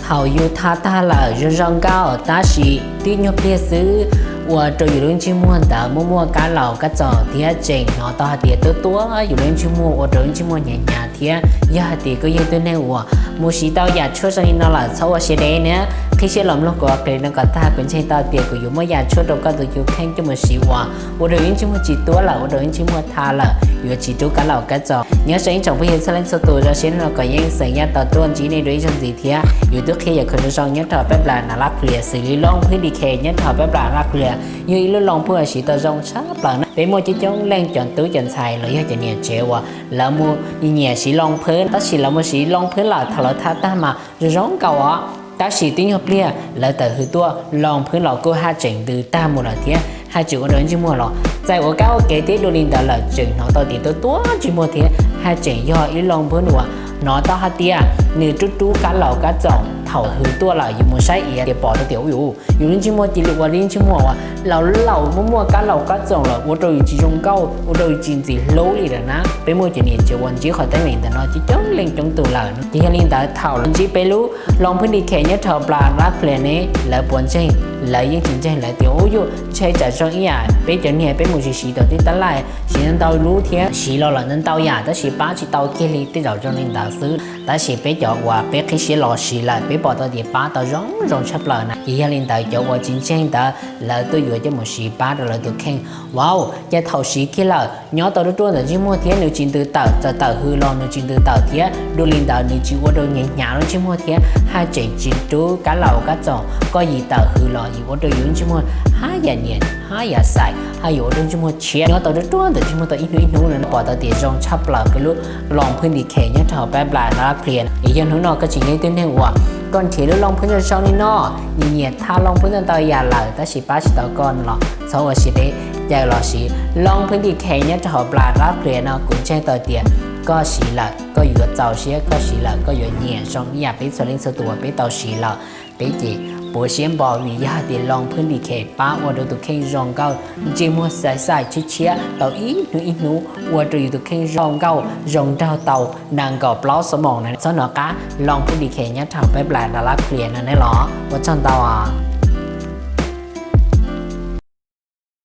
Thaum yus tha tag lawm zoo zoo nkauj tab sis tib nyuag pliag xwb ua rau yus lub ntsej muag ntawd muaj muaj kab laus kab txoom thiab tseem hnov tau hais tias tuab tuab yus lub ntsej muag ua rau lub ntsej muag hnyav hnyav thiab. Yog hais tias koj yog ib tug neeg uas mus siv tau yam tshuaj zoo li no lawm txhob ua siab deb na. Qhib siab los mloog kuv qhia no kom tag, kuv ntseeg tau tias kuv yuav muab yam tshuaj rau koj tus YouTube kheej coj mus siv uas ua rau lub ntsej muag tsis tuab lawm, ua rau lub ntsej muag tha lawm yuav tsis rub kab laus kab txoom. Nyob zoo ib tsoom phooj ywg txhua leej txhua tus, zoo siab hnub no kuv yeej xeem yaj tau tuaj ntsib nej dua ib zaug ntxiv thiab. Yus twb qhia yam khaus zoo zoo nyob rau peb plas na lab plias xws li Looj Phwb Di Khe nyob rau peb plas lab plias yog ib lub looj phwb uas siv tau zoo tshaj plaws na. Peb muaj coob coob leej cov tub cov ntxhais los yog cov niam tsev uas lawv mus nyiam siv looj phwb tab sis lawv mus siv looj phwb lawm thaum lawv tha tag mas zoo zoo nkauj os, tab sis tib nyuag pliag lawv tawm hws tuaj looj phwb los kuj haj tseem ntws tag mus lawm thiab haj tseem ua rau ntsej muag los txais ua kab ua kev thiab dua li ntawd lawm tseem hnov tau tias tuab tuab ntsej muag thiab haj tseem yog ib looj phwb uas hnov tau hais tias nws rub rub kab laus kab txoom. Thaum hws tuaj lawm yus mus saib iav tias pom rau tias u yus lub ntsej muag cia li ua li ntsej muag uas laus laus muaj muaj kab laus kab txoom lawm ua rau yus tsis zoo nkauj, ua rau yus tsis ntxim hlub li lawm na. Peb muaj cov niam tsev uas ntsib qhov teeb meem ntawm no coob coob leej coob tus lawm. Ces yog li ntawd thaum lawv ntsib peb lub Looj Phwb Di Khe nyob rau plas lab plias ne lawv puas ntseeg? Lawv yeej tsis ntseeg, lawv tias u yus ntshe tsam zoo ib yam peb cov niag peb mus siv siv tau tib tab laj siv ntau lub thiab siv los lawm ntau ntau yam tab sis pab tsis tau kiag li tej zaum zoo li ntawd xwb. Tab sis peb cov uas peb qhib siab los siv lawm peb pom tau tias pab tau zoo zoo tshaj plaws na. Ces yog li ntawd cov uas tsis ntseeg ntawd lawv tuaj yuav coj mus siv pab rau lawv tus kheej. Vauv, ces thaum siv kiag lawm nyob tau ruaj ruaj ntawm ntsej muag thiab nws tsis ntws tawm, txawm tawm hws los nws tsis ntws tawm thiab dua li ntawd nws tsis ua rau hnyav hnyav lub ntsej muag thiab haj tseem tsis rub kab laus kab txoom, koj yim tawm hws los yim ua rau yus lub ntsej muag haj yam nyiam haj yam xaim haj yam ua rau ntsej muag tshiab nyob tau ruaj ruaj ntawm ntsej muag tau ib hnub ib hnub no pom tau tias zoo tshaj plaws peb lub Looj Phwb Di Khe nyob rau peb plas lab plias. Es yog hnub no koj tseem yog ib tug neeg uas koj nrhiav lub looj phwb zoo zoo li no, nyiam nyiam tha looj phwb ntau ntau yam lawm tab sis pab tsis tau koj los txhob ua siab deb, caw los siv Looj Phwb Di Khe nyob rau hauv plas lab plias no kuv ntseeg tau tias koj siv lawm koj yuav txaus siab, koj siv lawm koj yuav nyiam zoo ib yam peb txhua leej txhua tus uas peb tau siv lawm. Peb ces puas siab npo vim yog hais tias Looj Phwb Di Khe pab ua rau tus kheej zoo nkauj, ntsej muag xaim xaim tshiab tshiab tau ib hnub ib hnub ua rau yus tus kheej zoo nkauj zoo nraug tau nees nkaum plaub xuab moos na. Txhob hnov qab, Looj Phwb Di Khe nyob rau hauv peb plas lab plias no ne los ua tsaug ntau.